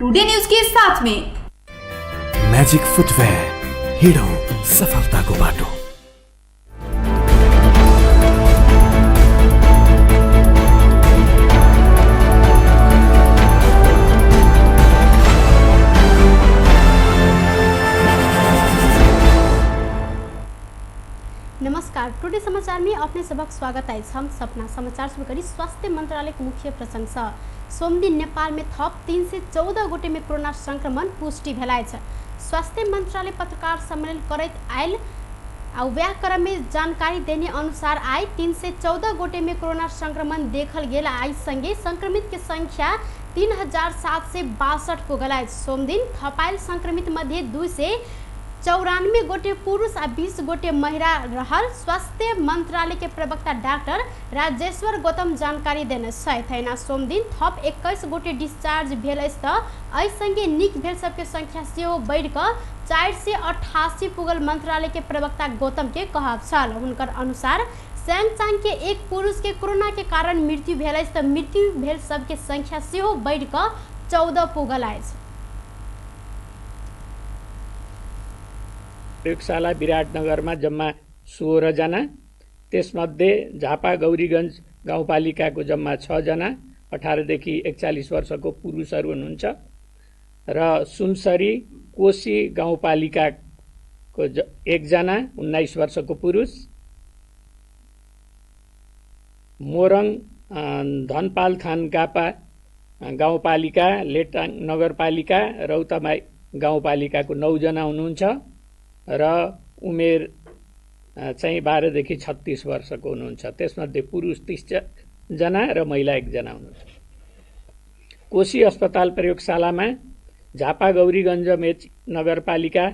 Today news के साथ में। म्याजिक फुटवेयर, हिँडौँ सफलताको बाटो। नमस्कार, टुडे समाचार में अपने सबक स्वागत अछि। हम सपना समाचार शुरू करी स्वास्थ्य मंत्रालय के मुख्य प्रसंग। सोमदिन नेपाल में थप 314 गोटे में कोरोना संक्रमण पुष्टि भेल अछि। स्वास्थ्य मंत्रालय पत्रकार सम्मेलन करैत आयल आ वएह क्रम में जानकारी देने अनुसार आइ 314 गोटे में कोरोना संक्रमण देखल गेल। आइ संगे संक्रमित के संख्या 3762 पुगल अछि। सोमदिन थपायल संक्रमित मध्ये 294 गोटे पुरुष आ 20 गोटे महिला रहल स्वास्थ्य मंत्रालय के प्रवक्ता डाक्टर राजेश्वर गौतम जानकारी देने छथि। एना सोमदिन थप 21 गोटे डिस्चार्ज भेल अछि त एहि संगे नीक भेल सबके संख्या सेहो बढ़ि कऽ 488 पुगल मंत्रालय के प्रवक्ता गौतम के कहब छल। हुनकर अनुसार स्याङचाङ के एक पुरुष के कोरोना के कारण मृत्यु भेल अछि त मृत्यु भेल सबके संख्या सेहो बढ़ि कऽ 14 पुगल अछि। प्रयोगशाला विराटनगरमा जम्मा 16 जना, त्यसमध्ये झापा गौरीगञ्ज गाउँपालिकाको जम्मा 6 जना 18 देखि 41 वर्षको पुरुषहरू हुनुहुन्छ र सुनसरी कोशी गाउँपालिकाको 1 जना 19 वर्षको पुरुष, मोरङ धनपाल थानगापा गाउँपालिका, लेटाङ नगरपालिका, रौतमाई गाउँपालिकाको 9 जना हुनुहुन्छ र उमेर चाहिँ 12 देखि 36 वर्षको हुनुहुन्छ। त्यसमध्ये पुरुष 30 जना र महिला 1 जना हुनुहुन्छ। कोशी अस्पताल प्रयोगशालामा झापा गौरीगञ्ज मेच नगरपालिका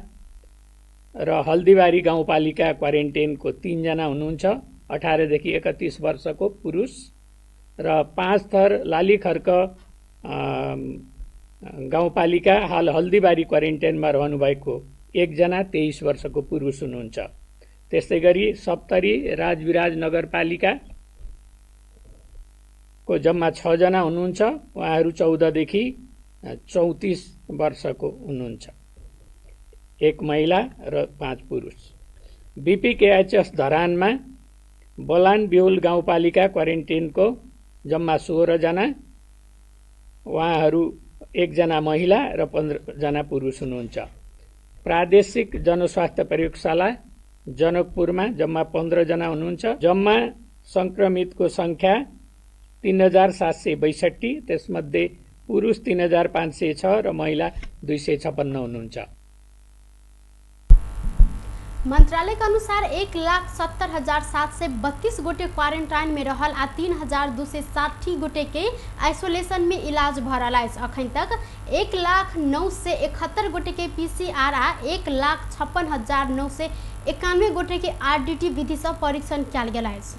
र हल्दीबारी गाउँपालिका क्वारेन्टाइनको 3 जना हुनुहुन्छ, 18 देखि 31 वर्षको पुरुष र 5 थर लालीखर्क गाउँपालिका हाल हल्दीबारी क्वारेन्टाइनमा रहनुभएको 1 जना 23 वर्षको पुरुष हुनुहुन्छ। त्यस्तै गरी सप्तरी राजविराज नगरपालिका को जम्मा 6 जना हुनुहुन्छ, उहाँहरू 14 देखि 34 वर्षको हुनुहुन्छ, 1 महिला र 5 पुरुष। बीपीकेएचएस धरानमा बलान बिउल गाउँपालिका क्वारेन्टाइनको जम्मा 16 जना, उहाँहरू 1 जना महिला र 15 जना पुरुष हुनुहुन्छ। प्रादेशिक जनस्वास्थ्य प्रयोगशाला जनकपुरमा जम्मा 15 जना हुनुहुन्छ। जम्मा संक्रमितको संख्या 3762, त्यसमध्ये पुरुष 3506 र महिला 256 हुनुहुन्छ। मंत्रालय के अनुसार 1,70,732 गोटे क्वारेंटाइन में रहल आ 3,260 गोटे के आइसोलेशन में इलाज भ रहल अछि। अखन तक 1,09,71 गोटे के पीसीआर आ 1,56,991 गोटे के आरडीटी विधि से परीक्षण कयल गेल अछि।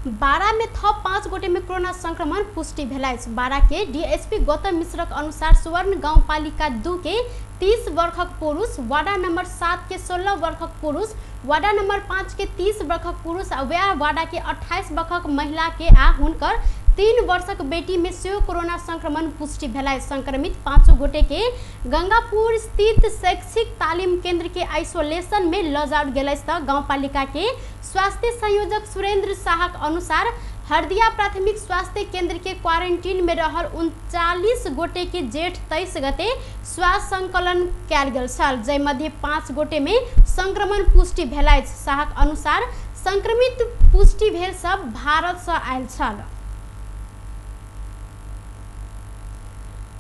बारा में थप 5 गोटे में कोरोना संक्रमण पुष्टि भेल अछि। बारा के डीएसपी गौतम मिश्रक अनुसार सुवर्ण गाउँपालिका 2 के 30 वर्षक पुरुष, वार्डा नंबर 7 के 16 वर्षक पुरुष, वार्डा नंबर 5 के 30 वर्षक पुरुष आ वएह वार्डा के 28 वर्षक महिला के आ हुनकर 3 वर्षक बेटी में सेहो कोरोना संक्रमण पुष्टि भेल अछि। संक्रमित 5 गोटे के गंगापुर स्थित शैक्षिक तालिम केंद्र के आइसोलेशन में लऽ जाओल गेल अछि। त गाउँपालिका के स्वास्थ्य संयोजक सुरेंद्र शाहक अनुसार हरदिया प्राथमिक स्वास्थ्य केंद्र के क्वारंटीन में रहल 39 गोटे के जेठ 23 गते स्वास्थ्य संकलन कयल गेल छल, जाहि मध्ये 5 गोटे में संक्रमण पुष्टि भेल अछि। शाहक अनुसार संक्रमित पुष्टि भेल सब भारत से आयल छल।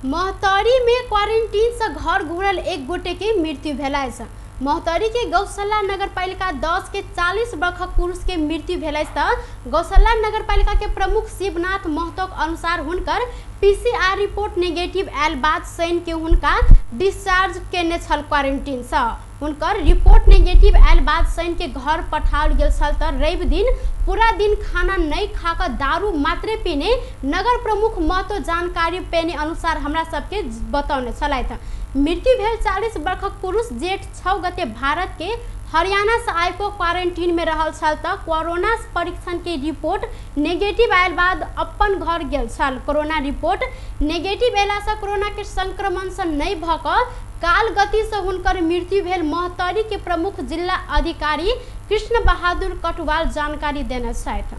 महोत्तरी में क्वारंटीन से घर घुरल 1 गोटे के मृत्यु भेल अछि। महोत्तरी के गौशाला नगरपालिका 10 के 40 वर्षक पुरुष के मृत्यु भेल अछि। त गौशाला नगरपालिका के प्रमुख शिवनाथ महतोक अनुसार हुनकर पीसीआर रिपोर्ट नेगेटिव आयल बाद शनि के हुनका डिस्चार्ज केने छल क्वारंटीन से। हुनकर रिपोर्ट नेगेटिव आयल बाद शनि के घर पठाओल गेल छल। त रवि दिन पूरा दिन खाना नहीं खाकर दारू मात्रे पीने नगर प्रमुख महतो जानकारी पेने अनुसार हमरा सबके बतौने छलथि। मृत्यु भेल 40 वर्षक पुरुष जेठ 6 गते भारत के हरियाणा से आबि कऽ क्वारेंटीन में रहल छल तऽ कोरोना परीक्षण के रिपोर्ट नेगेटिव आयल बाद अपन घर गेल छल। कोरोना रिपोर्ट नेगेटिव अयला से कोरोना के संक्रमण से नहि भऽ कऽ काल गति से हुनकर मृत्यु भेल महोत्तरी के प्रमुख जिला अधिकारी कृष्ण बहादुर कटुवाल जानकारी देने छथि।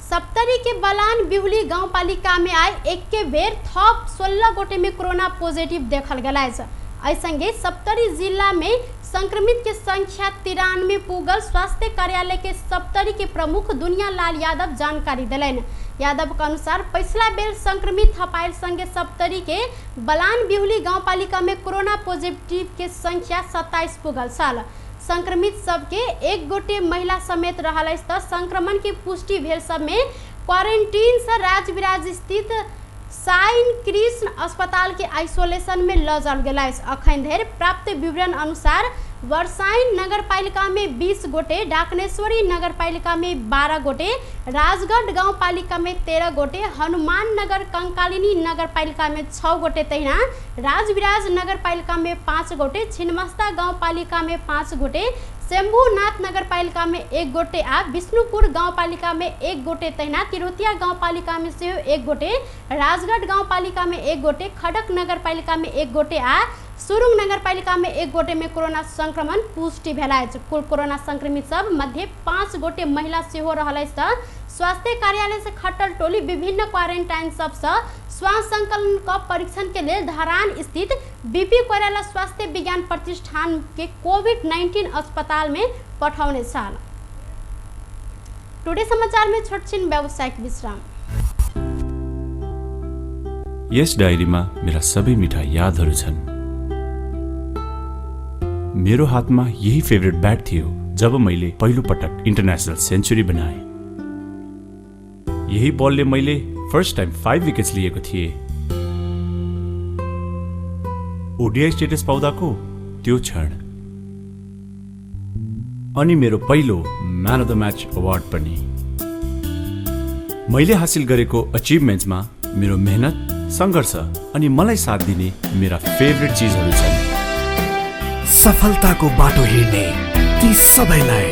सप्तरी के बलान बिहुली गाउँपालिका में आइ एके बेर थप 16 गोटे में कोरोना पॉजिटिव देखल गेल अछि। एहि संगे सप्तरी जिला में संक्रमित के संख्या 93 पुगल स्वास्थ्य कार्यालय के सप्तरी के प्रमुख दुनिया लाल यादव जानकारी देलनि। यादव के अनुसार पछिला बेर संक्रमित थपायल संगे सप्तरी के बलान बिहुली गाउँपालिका में कोरोना पॉजिटिव के संख्या 27 पुगल छल। संक्रमित सबके एक गोटे महिला समेत रहल अछि तऽ संक्रमण के पुष्टि भेल सब में क्वारेंटीन से राजविराज स्थित साइन कृष्ण अस्पताल के आइसोलेशन में लऽ जायल गेल अछि। अखन धरि प्राप्त विवरण अनुसार वर्षाइन नगरपालिका में 20 गोटे, डाकनेश्वरी नगरपालिका में 12 गोटे, राजगढ़ गाउँपालिका में 13 गोटे, हनुमान नगर कंकालिनी नगरपालिका में 6 गोटे, तहिना राजविराज नगरपालिका में 5 गोटे, छिन्नमस्ता गाउँपालिका में 5 गोटे, शम्भुनाथ नगरपालिका में 1 गोटे आ विष्णुपुर गाउँपालिका में 1 गोटे, तहिना तिरहुतिया गाउँपालिका में सेहो 1 गोटे, राजगढ़ गाउँपालिका में 1 गोटे, खड़क नगरपालिका में 1 गोटे आ सुरुङ नगरपालिका में 1 गोटे में कोरोना संक्रमण पुष्टि भेल अछि। कुल कोरोना संक्रमित सब मध्ये 5 गोटे महिला सेहो रहल अछि तऽ स्वास्थ्य कार्यालय से खटल टोली विभिन्न क्वारेंटाइन सबसँ श्वास संकलन क परीक्षण के लेल धरान स्थित बीपी कोइराला स्वास्थ्य विज्ञान प्रतिष्ठान के कोविड-19 अस्पताल में पठौने छल। टुडे समाचार में छोटछिन व्यावसायिक विश्राम। यस डायरीमा मेरा सबै मिठा यादहरू छन्। मेरो हातमा यही फेभरेट ब्याट थियो जब मैले पहिलो पटक इन्टरनेसनल सेन्चुरी बनाएँ। यही बलले मैले फर्स्ट टाइम 5 विकेट्स लिएको थिएँ। ओडिआई स्टेटस पाउँदाको त्यो क्षण अनि मेरो पहिलो man of the match award पनि। मैले हासिल गरेको अचिभमेन्ट्समा मेरो मेहनत, सङ्घर्ष अनि मलाई साथ दिने मेरा फेभरेट चिजहरू छन्। सफलताको बाटो हिँड्ने ती सबैलाई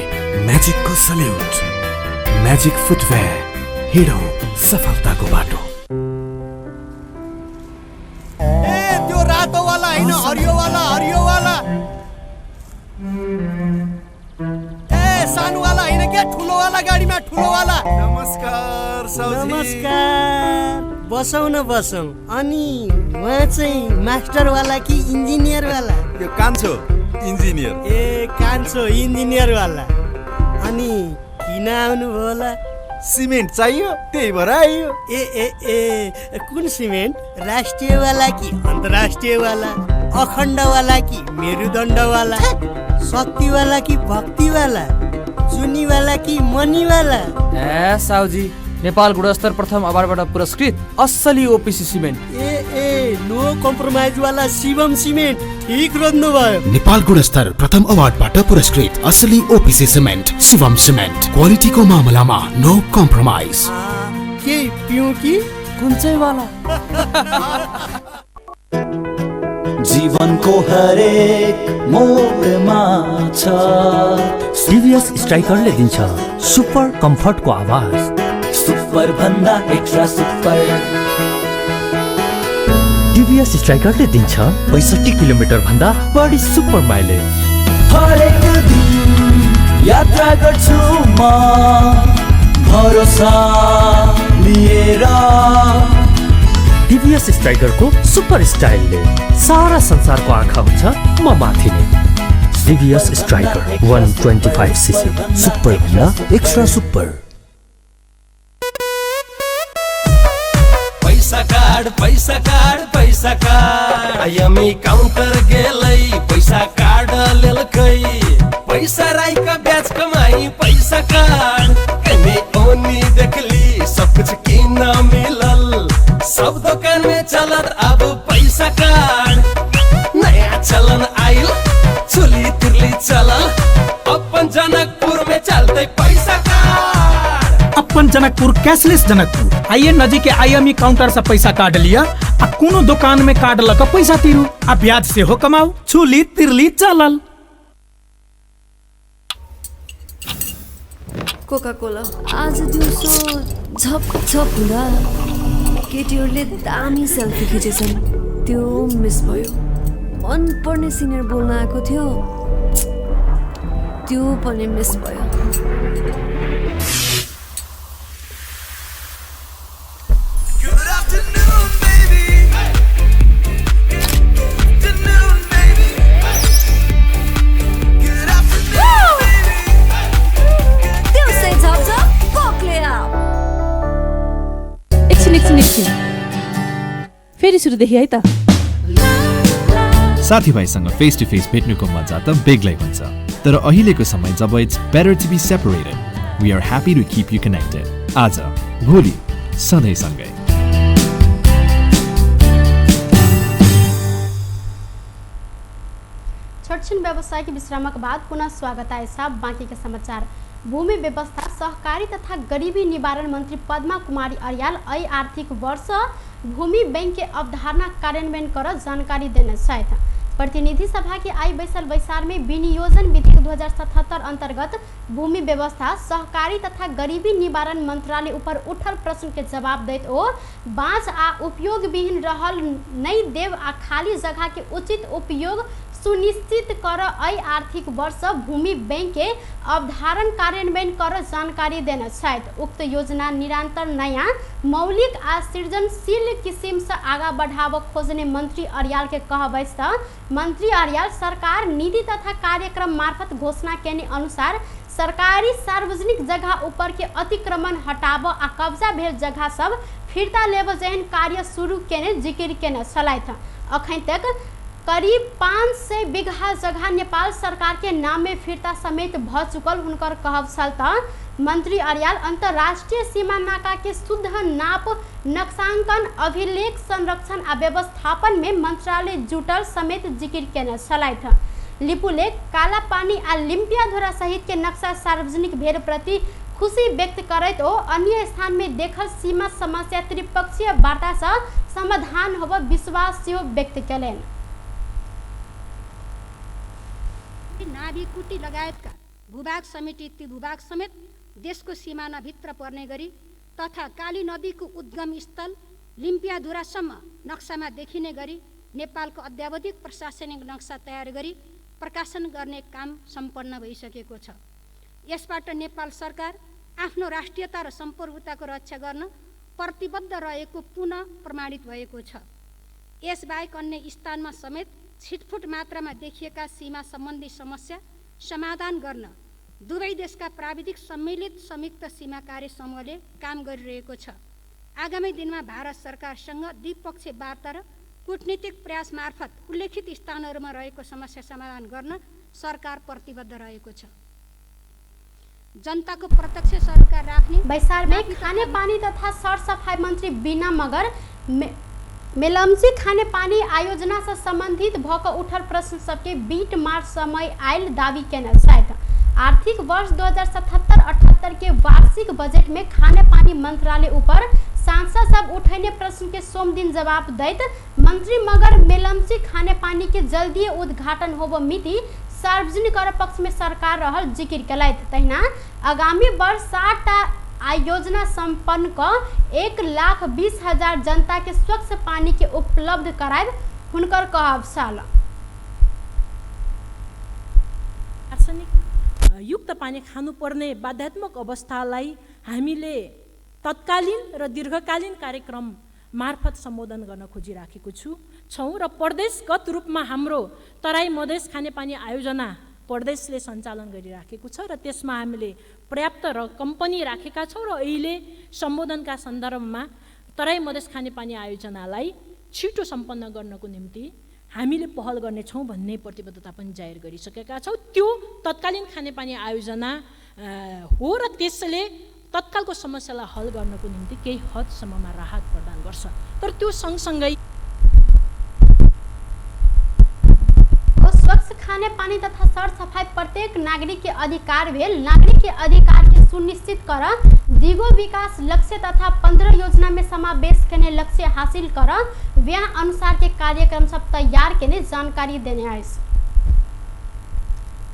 म्याजिकको सल्युट। म्याजिक फुटवेयर, हिँडौँ सफलताको बाटो। ए त्यो रातोवाला होइन, हरियोवाला, हरियोवाला। ए सानोवाला होइन क्या, ठुलोवाला गाडीमा, ठुलोवाला। नमस्कार साउजी। नमस्कार, बसौँ न बसौँ। अनि उहाँ चाहिँ मास्टरवाला कि इन्जिनियरवाला? यो कान्छो इन्जिनियर। ए कान्छो इन्जिनियरवाला। अनि किन आउनुभयो होला? सिमेन्ट चाहियो, त्यही भएर आइयो। ए ए ए कुन सिमेन्ट? राष्ट्रियवाला कि अन्तर्राष्ट्रियवाला? अखण्डवाला कि मेरुदण्डवाला? शक्तिवाला कि भक्तिवाला? चुनीवाला कि मनीवाला? ए साउजी, नेपाल गुणस्तर प्रथम अवार्डबाट पुरस्कृत असली ओपिसी सिमेन्ट। ए ए नो कम्प्रोमाइज वाला शिवम सिमेन्ट, ठिक रोज्नु भयो। नेपाल गुणस्तर प्रथम अवार्डबाट पुरस्कृत असली ओपिसी सिमेन्ट, शिवम सिमेन्ट। क्वालिटीको मामलामा नो कम्प्रोमाइज। के पिउँ कि कुन चाहिँ वाला? जीवनको हरेक मोडमा छ टिभीएस स्ट्राइकरले दिन्छ सुपर कम्फर्टको आवाज, सुपर भन्दा एक्स्ट्रा सुपर। टिभीएस स्ट्राइकरले दिन्छ 65 किलोमिटर भन्दा बढी सुपर माइलेज। हरेक दिन यात्रा गर्छु म भरोसा लिएर। टिभीएस स्ट्राइकरको सुपर स्टाइलले सारा संसारको आँखा हुन्छ म माथि नै। टिभीएस स्ट्राइकर 125 सीसी, सुपर भन्दा एक्स्ट्रा सुपर। पैसा कार्ड, पैसा कार्ड, पैसा कार्ड। आईएमई काउंटर गेलै, पैसा कार्ड लेलकै। पैसा राई का ब्याज कमाई, पैसा कार्ड। कने ओनी देखली सब कुछ किन मिलल, सब दुकान में चलत अब पैसा कार्ड। नया चलन आइल, चुली तिरली चलल, अपन जनकपुर में चलते पैसा कार्ड। अपन जनकपुर, कैशलेस जनकपुर। आइए नजीक के आईएमई काउंटर से पैसा कार्ड लिया आ कोनो दुकान में कार्ड लग पैसा तीरू आ ब्याज सेहो कमाऊ। छुली तिरली चलल। कोका कोला आज दिउँसो झप झप हुँदा केटीहरूले दामी सेल्फी खिचेछन्, त्यो मिस भयो। मनपर्ने सिनियर बोल्न आएको थियो, त्यो पनि मिस भयो। एकछिन एकछिन एकछिन, फेरि सुरुदेखि है त। साथीभाइसँग फेस टु फेस भेट्नुको मजा त बेग्लै हुन्छ, तर अहिलेको समय जब it's better to be separated, we are happy to keep you connected. आज भोलि सधैँ सँगै। छोटछिन व्यावसायिक विश्रामक बाद पुनः स्वागत है साहब। बाँकी के समाचार। भूमि व्यवस्था सहकारी तथा गरीबी निवारण मंत्री पद्मा कुमारी अर्याल ऐ आर्थिक वर्ष भूमि बैंक के अवधारणा कार्यान्वयन कर जानकारी देने छथि। प्रतिनिधि सभा के आई बैसल बैसार में विनियोजन विधेयक 2077 अंतर्गत भूमि व्यवस्था सहकारी तथा गरीबी निवारण मंत्रालय ऊपर उठल प्रश्न के जवाब दैत ओ बाँझ आ उपयोग विहीन रहल नहीं देव आ खाली जगह के उचित उपयोग सुनिश्चित कर ऐ आर्थिक वर्ष भूमि बैंक के अवधारण कार्यान्वयन कर जानकारी देने छथि। उक्त योजना निरंतर नयाँ मौलिक आ सृजनशील किसिम से आगा बढ़ाव खोजने मंत्री अर्याल के कहब अछि त मंत्री अर्याल सरकार नीति तथा कार्यक्रम मार्फत घोषणा केने अनुसार सरकारी सार्वजनिक जगह ऊपर के अतिक्रमण हटाब आ कब्जा भेल जगह सब फिर्ता लेब जेहन कार्य शुरू केने जिकिर केने छलथि। अखन तक करीब 500 बीघा जगह नेपाल सरकार के नाम में फिर्ता समेत भ चुकल हुनकर कहब छल त मंत्री अर्याल अंतर्राष्ट्रीय सीमा नाका के शुद्ध नाप नक्सांकन अभिलेख संरक्षण आ व्यवस्थापन में मंत्रालय जुटल समेत जिकिर केने छलथि। लिपुलेख कालापानी आ लिम्पियाधुरा सहित के नक्शा सार्वजनिक भेल प्रति खुशी व्यक्त करैत ओ अन्य स्थान में देखल सीमा समस्या त्रिपक्षीय वार्ता से समाधान होब विश्वास सेहो व्यक्त केलनि। नाभिकुटी लगायतका भूभाग समेटित ती भूभाग समेत देशको सिमानाभित्र पर्ने गरी तथा काली नदीको उद्गम स्थल लिम्पियाधुरासम्म नक्सामा देखिने गरी नेपालको अद्यावधिक प्रशासनिक नक्सा तयार गरी प्रकाशन गर्ने काम सम्पन्न भइसकेको छ। यसबाट नेपाल सरकार आफ्नो राष्ट्रियता र सम्प्रभुताको रक्षा गर्न प्रतिबद्ध रहेको पुनः प्रमाणित भएको छ। यसबाहेक अन्य स्थानमा समेत छिटफुट मात्रामा देखिएका सीमा सम्बन्धी समस्या समाधान गर्न दुवै देशका प्राविधिक सम्मिलित संयुक्त सीमा कार्य समूहले काम गरिरहेको छ। आगामी दिनमा भारत सरकारसँग द्विपक्षीय वार्ता र कूटनीतिक प्रयास मार्फत उल्लेखित स्थानहरूमा रहेको समस्या समाधान गर्न सरकार प्रतिबद्ध रहेको छ। जनताको प्रत्यक्ष सरकार राख्ने बैसार में खानेपानी तथा सरसफाई मन्त्री बीना मगर मेलम्ची खानेपानी आयोजना से संबंधित भक उठल प्रश्न सबके 20 मार्च समय आयल दावी केने छथि। आर्थिक वर्ष 2077-78 के वार्षिक बजट में खानेपानी मंत्रालय ऊपर सांसद सब उठैने प्रश्न के सोमदिन जवाब दैत मंत्री मगर मेलम्ची खानेपानी के जल्दी उद्घाटन होब मिति सार्वजनिक कर पक्ष में सरकार रहल जिकिर केलथि। तहिना आगामी वर्ष 7टा आयोजना संपन्न क 1,20,000 जनता के स्वच्छ पानी के उपलब्ध करायब हुनकर कहब छल। आर्सेनिक युक्त पानी खानुपर्ने बाध्यात्मक अवस्थालाई हामीले तत्कालीन र दीर्घकालीन कार्यक्रम मार्फत सम्बोधन गर्न खोजिराखेको छौँ र प्रदेशगत रूपमा हाम्रो तराई मधेस खानेपानी आयोजना प्रदेशले सञ्चालन गरिराखेको छ र त्यसमा हामीले पर्याप्त रकम पनि राखेका छौँ र अहिले सम्बोधनका सन्दर्भमा तराई मधेस खानेपानी आयोजनालाई छिटो सम्पन्न गर्नको निम्ति हामीले पहल गर्नेछौँ भन्ने प्रतिबद्धता पनि जाहेर गरिसकेका छौँ। त्यो तत्कालीन खानेपानी आयोजना हो र त्यसले तत्कालको समस्यालाई हल गर्नको निम्ति केही हदसम्ममा राहत प्रदान गर्छ, तर त्यो सँगसँगै स्वच्छ खानेपानी तथा सरसफाई प्रत्येक नागरिक के अधिकार भेल नागरिक के अधिकार के सुनिश्चित कर दिगो विकास लक्ष्य तथा 15 योजना में समावेश केने लक्ष्य हासिल कर व्याह अनुसार के कार्यक्रम सब तैयार केने जानकारी देने अछि।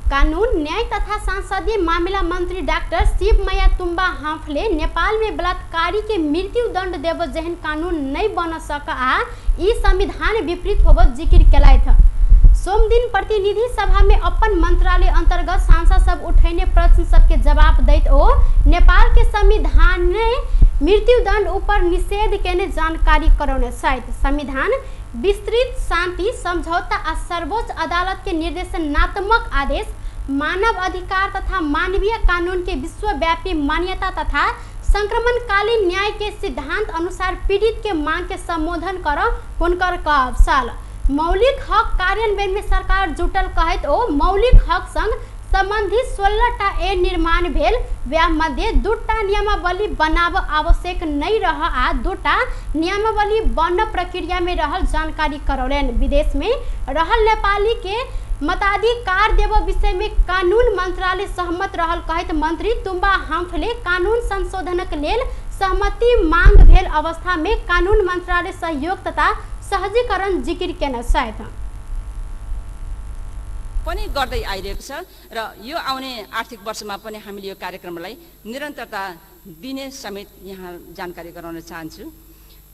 कानून न्याय तथा संसदीय मामिला मंत्री डाक्टर शिवमया तुम्बा हाफले नेपाल में बलात्कारी के मृत्युदंड देव जेहन कानून नहीं बन सक आ ई संविधान विपरीत होब जिक्र केलथि। सोमदिन प्रतिनिधि सभा में अपन मंत्रालय अंतर्गत सांसद सब उठैने प्रश्न सबके जवाब दैत ओ नेपाल के संविधान ने मृत्युदंड ऊपर निषेध केने जानकारी करौने छथि। संविधान विस्तृत शांति समझौता आ सर्वोच्च अदालत के निर्देशनात्मक आदेश मानव अधिकार तथा मानवीय कानून के विश्वव्यापी मान्यता तथा संक्रमणकालीन न्याय के सिद्धांत अनुसार पीड़ित के मांग के संबोधन कर हुनकर कहब छल। मौलिक हक कार्यान्वयन में सरकार जुटल कहैत ओ मौलिक हक संग संबंधित 16टा ऐन निर्माण भेल व्याह मध्य 2टा नियमावली बनाब आवश्यक नहीं रह आ 2टा नियमावली बन प्रक्रिया में रहल जानकारी करौलनि। विदेश में रहल नेपाली के मताधिकार देव विषय में कानून मंत्रालय सहमत रहल कहैत मंत्री तुम्बा हाम्फले कानून संशोधनक लेल सहमति मांग भेल अवस्था में कानून मंत्रालय सहयोग तथा सहजीकरण जिकिर केने छथि। पनि गर्दै आइरहेको छ र यो आउने आर्थिक वर्षमा पनि हामीले यो कार्यक्रमलाई निरन्तरता दिने समेत यहाँ जानकारी गराउन चाहन्छु।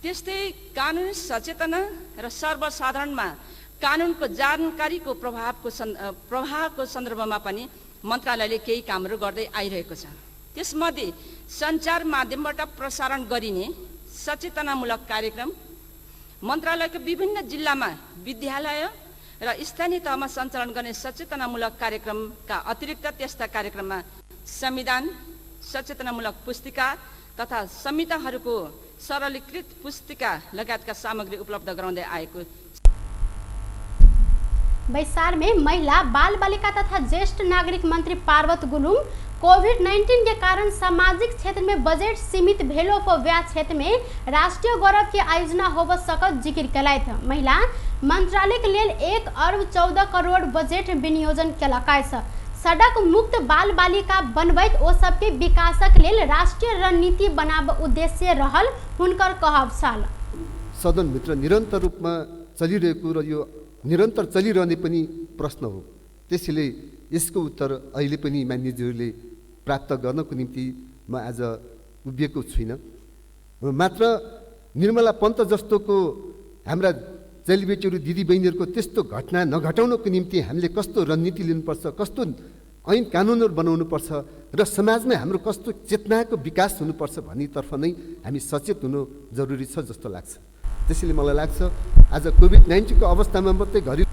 त्यस्तै कानुन सचेतना र सर्वसाधारणमा कानुनको जानकारीको प्रभावको सन्दर्भमा पनि मन्त्रालयले केही कामहरू गर्दै आइरहेको छ। त्यसमध्ये सञ्चार माध्यमबाट प्रसारण गरिने सचेतनामूलक कार्यक्रम, मन्त्रालयको विभिन्न जिल्लामा विद्यालय र स्थानीय तहमा सञ्चालन गर्ने सचेतनामूलक कार्यक्रमका अतिरिक्त त्यस्ता कार्यक्रममा संविधान सचेतनामूलक पुस्तिका तथा संहिताहरूको सरलीकृत पुस्तिका लगायतका सामग्री उपलब्ध गराउँदै आएको। बैसार में महिला बाल बालिका तथा ज्येष्ठ नागरिक मंत्री पार्वत गुरुङ कोविड-19 के कारण सामाजिक क्षेत्र में बजट सीमित भेलो पर व्याह क्षेत्र में राष्ट्रीय गौरव के आयोजना होब सकत जिक्र केलथि। महिला मंत्रालय के लेल 1 अरब 14 करोड़ बजट विनियोजन केलक अछि। सड़क मुक्त बाल बालिका बनबैत ओ सबके विकासक लेल राष्ट्रीय रणनीति बनाब उद्देश्य रहल हुनकर कहब छल। सदनभित्र निरन्तर रूपमा चलिरहेको र यो निरन्तर चलिरहने पनि प्रश्न हो। त्यसैले यसको उत्तर अहिले पनि मान्यज्यूहरूले प्राप्त गर्नको निम्ति म आज उभिएको छुइनँ। मात्र निर्मला पन्त जस्तोको हाम्रा चेलीबेटीहरू दिदीबहिनीहरूको त्यस्तो घटना नघटाउनको निम्ति हामीले कस्तो रणनीति लिनुपर्छ, कस्तो ऐन कानुनहरू बनाउनुपर्छ र समाजमा हाम्रो कस्तो चेतनाको विकास हुनुपर्छ भन्नेतर्फ नै हामी सचेत हुनु जरुरी छ जस्तो लाग्छ। त्यसैले मलाई लाग्छ आज कोभिड-19 को अवस्थामा मात्रै घरि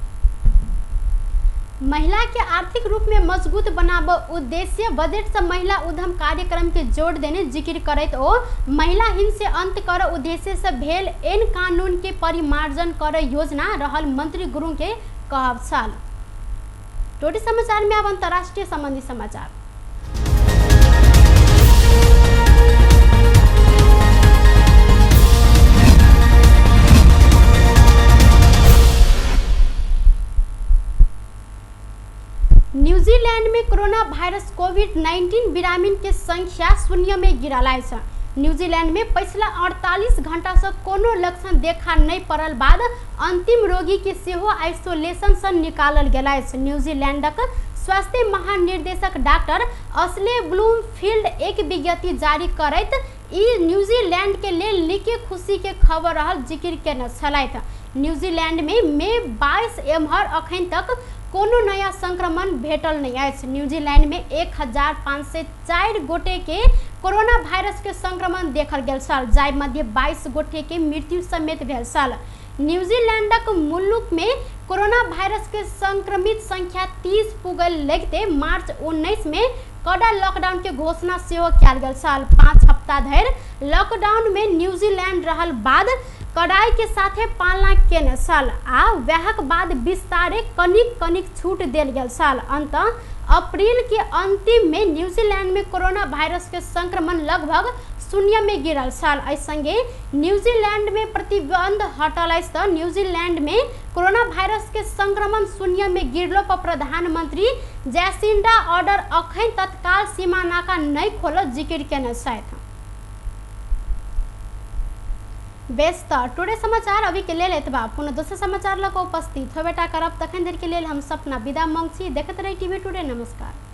महिला के आर्थिक रूप में मजबूत बनाब उद्देश्य बजट से महिला उद्यम कार्यक्रम के जोड़ देने जिक्र करैत ओ महिला हिंसा अंत कर उद्देश्य से भेल एन कानून के परिमार्जन कर योजना रहल मंत्री गुरुङ के कहब छल। टोटी समाचार में अब अंतर्राष्ट्रीय संबंधी समाचार। न्यूजीलैंड में कोरोना वायरस कोविड-19 बिरामीन के संख्या शून्य में गिरल अछि। न्यूजीलैंड में पिछला 48 घंटा से कोनो लक्षण देखा नहीं पड़ल बाद अंतिम रोगी के सेहो आइसोलेशन से निकालल गेल अछि। न्यूजीलैंडक स्वास्थ्य महानिदेशक डॉक्टर असले ब्लूमफील्ड एक विज्ञप्ति जारी करैत ई न्यूजीलैंड के लेल नीके खुशी के खबर रहल जिक्र केने छलथि। न्यूजीलैंड में मई 22 एम्हर अखन तक कोनो नया संक्रमण भेटल नहीं अछि। न्यूजीलैंड में 1504 गोटे के कोरोना वायरस के संक्रमण देखल गेल छल, जाहि मध्य 22 गोटे के मृत्यु समेत भेल छल। न्यूजीलैंडक मुल्क में कोरोना वायरस के संक्रमित संख्या 30 पुगल लगिते मार्च 19 में कड़ा लॉकडाउन के घोषणा सेहो कयल गेल छल। 5 हफ्ता धरि लॉकडाउन में न्यूजीलैंड रहल बाद कड़ाई के साथे पालना केने छल आ वएहक बाद विस्तारे कनिक कनिक छूट देल गेल छल। अंत अप्रैल के अंतिम में न्यूजीलैंड में कोरोना वायरस के संक्रमण लगभग शून्य में गिरल छल। एहि संगे न्यूजीलैंड में प्रतिबंध हटल अछि त न्यूजीलैंड में कोरोना वायरस के संक्रमण शून्य में गिरलो पर प्रधानमंत्री जैसिंडा ऑर्डर अखन तत्काल सीमा नाका नहीं खोलल जिक्र केने छथि। बेस त टुडे समाचार अभी के लेल एतबा। पुनः दोसर समाचार लऽ कऽ उपस्थित होबेटा करब। तखन धरि के लेल हम सपना विदा मांग छी। देखैत रही टीवी टुडे। नमस्कार।